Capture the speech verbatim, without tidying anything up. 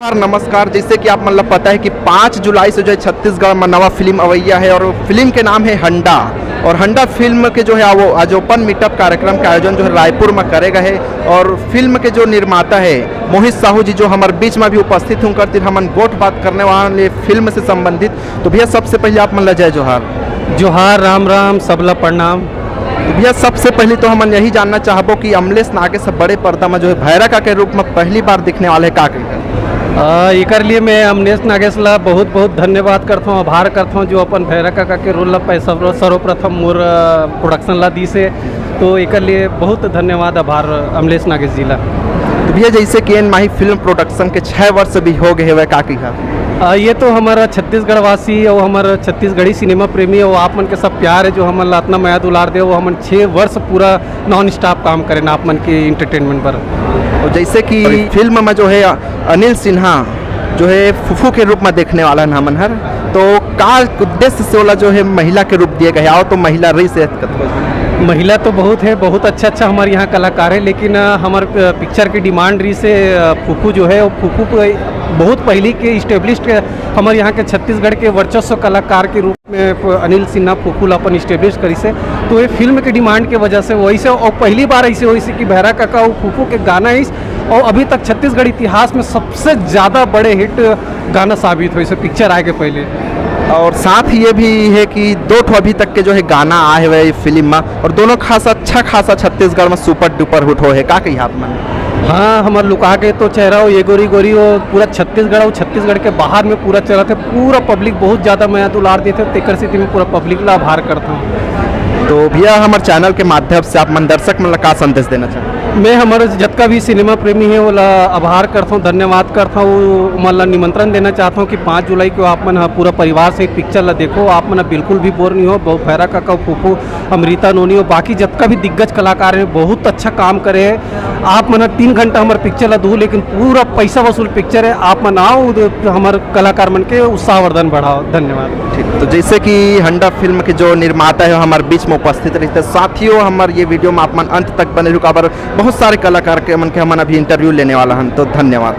नमस्कार, नमस्कार। जैसे कि आप मन ला पता है कि पाँच जुलाई से जो है छत्तीसगढ़ में नवा फिल्म अवैया है और फिल्म के नाम है हंडा। और हंडा फिल्म के जो है वो आज ओपन मीटअप कार्यक्रम का आयोजन जो है रायपुर में करे गए है। और फिल्म के जो निर्माता है मोहित साहू जी, जो हमारे बीच में भी उपस्थित होकर तिर हमन गोठ बात करने वाले फिल्म से संबंधित। तो भैया, सबसे पहले आप मन ला जय जोहार। जोहार, राम राम, सबला प्रणाम। भैया, सबसे पहले तो हमन यही जानना चाहबो कि अमलेश नागेश बड़े पर्दा में जो है भैरा का के रूप में पहली बार दिखने वाले, का कही? अ, एकर लिए मैं अमलेश नागेश ला बहुत बहुत धन्यवाद करथौं, आभार करथौं, जो अपन भैरा काका के रोल ला पै-, सर्व-, सर्वप्रथम मोर, अ, प्रोडक्शन ला दी से। तो एकर लिए बहुत धन्यवाद, आभार अमलेश नागेश जी ला। तो भैया, जैसे कि एन माही फिल्म प्रोडक्शन के छः वर्ष भी हो गए हुए, का कही? अ, ये तो हमारा छत्तीसगढ़ वासी और हमारा छत्तीसगढ़ी सिनेमा प्रेमी और आप मन के सब प्यार है, जो हमन ला इतना मया दुलार दे, वो हमन छः वर्ष पूरा नॉन स्टॉप काम करेन आप मन के एंटरटेनमेंट पर। और जैसे कि फिल्म में जो है अनिल सिन्हा जो है फूफू के रूप में देखने वाला है हमन हर, तो का उद्देश्य से ओला जो है महिला के रूप दिए गए? आओ तो महिला रही से कतको। महिला तो बहुत है, बहुत अच्छा अच्छा हमारे यहाँ कलाकार है, लेकिन अ, हमारे अ, पिक्चर की डिमांड रही से अ, फूफू जो है वो फूफू को बहुत पहले के इस्टेब्लिश्ड हमारे यहाँ के छत्तीसगढ़ के वर्चस्व कलाकार के रूप में प-, अनिल सिन्हा फूफू ला अपन इस्टेब्लिश करी से। तो ये फिल्म के डिमांड के वजह से वही से, और पहली बार ऐसे हुई से कि भैरा काका वो फूफू के गाना इस, और अभी तक छत्तीसगढ़ इतिहास में सबसे ज़्यादा बड़े हिट गाना साबित हुई से पिक्चर आए के पहले। और साथ ही ये भी है कि दो ठो अभी तक के जो है गाना आए हुए हैं फिल्म में, और दोनों खासा अच्छा खासा छत्तीसगढ़ में सुपर डुपर हिट हो है, का कही आप मन? हाँ, हमार लुका के तो चेहरा हो, ये गोरी गोरी हो, पूरा छत्तीसगढ़ और छत्तीसगढ़ के बाहर में पूरा चला थे, पूरा पब्लिक बहुत ज़्यादा मया दुलार देते, तेकर से मैं पूरा पब्लिक ला आभार करता हूँ। तो भैया, हमारे चैनल के माध्यम से आप मन दर्शक मन ला का संदेश देना चाहते? मैं हमारे जतका भी सिनेमा प्रेमी है, ओला आभार करता हूँ, धन्यवाद करता हूँ, ओमन ला निमंत्रण देना चाहता हूँ कि पाँच जुलाई को आप मन ह पूरा परिवार से एक पिक्चर ला देखो, आप मन ह बिल्कुल भी बोर नहीं हो। बहुत भैरा काका, फूफू, अमृता नोनी और बाकी जतका भी दिग्गज कलाकार हैं, बहुत अच्छा काम करे हैं। आप मन ह तीन घंटा हमारे पिक्चर ला दू, लेकिन पूरा पैसा वसूल पिक्चर है। आप मन आओ, उधर हमारे कलाकार मन के उत्साहवर्धन बढ़ाओ। धन्यवाद। ठीक, तो जैसे कि हंडा फिल्म के जो निर्माता है हमारे बीच में उपस्थित रहते साथियों, हमारे ये वीडियो में आप मन अंत तक बने रहो, काबर बहुत सारे कलाकार के मन के हमन अभी इंटरव्यू लेने वाला हन। तो धन्यवाद।